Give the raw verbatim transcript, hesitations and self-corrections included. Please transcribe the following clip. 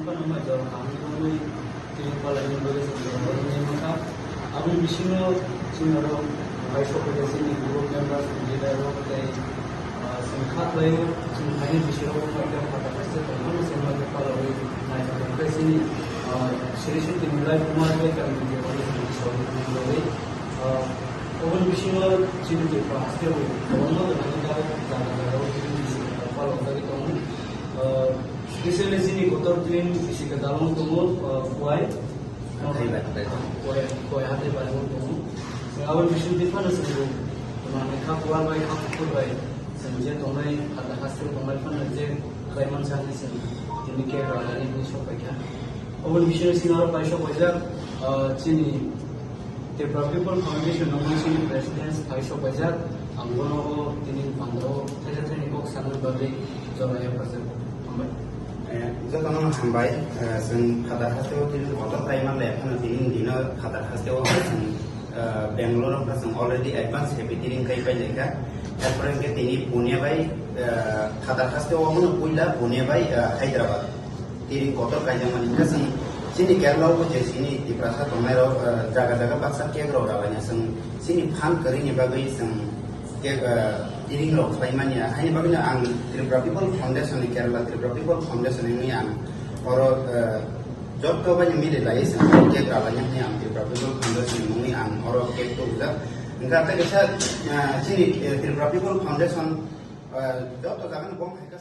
Phano mai jora kaham wngwi tini palaini bagwi chwng jora wngwi mankha. Aboni bisingo chwng oro bai sokphaikha chini group members, leader rok tei, ah, chwng kha khlaio, chwng phaini bisingo wngkha khe phatha khe se tongmani se ma khe palawi naithok khe chini, ah, Sri Sri Timilai Kumar tei kami je wali chwng sawi tongmani bagwi, ah, oboni bisingo chini Tripura haste bo kwbangma gwnangwi jaga jaga o chini bisingo palok jagwi tongo. Ah, Specially chini kotor twin bisi kwtal wng tongo, uh, Kuai. Hathai bai, hathai bai. Kuai, Kuai hathai bai wng tongo. Chwng aboni bisingtwi phano chwng bo manwi kha kuar bai, kha kuphur bai. Chwng je tongnai, phatha hasteo tongnai phano je khlai mansa hinwi chwng tini cake rwlainani hinwi sok paikha. Oboni bisingo chini oro pai sok paijak, uh, chini Tripura People Foundation no chini president phai sok paijak, ang bono o tini pandao thaisa thaini kok sanani bagwi jora yapharjak. Hambai. Eh, jotono hambai, eh, chwng phatha hasteo tini kotor khlai manlai phano tini dino phatha hasteo chwng, eh, Bangalore o chwng already advance happy tiring kai pailai kha. Erpore hwnkhe tini Pune bai, eh, phatha hasteo omono puila Pune bai, eh, Hyderabad. Tiring kotor kaijakmani hwnkhe chwng chini Kerala o bo je chini Tiprasa tongnai rok, eh, jaga jaga baksa cake rok rwlaina chwng chini phan kwrwini bagwi chwng cake, eh, tiring rok khlai manya. Haini bagwino ang Tripura People Foundation ni, Kerala Tripura People Foundation ni wngwi ang oro, eh, joto bai mili lai chwng cake rwlaina hwnwi ang Tripura People Foundation ni mungwi ang oro cake tubujak. Hwnkhe tei kaisa, eh, chini, eh, Tripura People Foundation, eh, joto jaga ni bong hai khe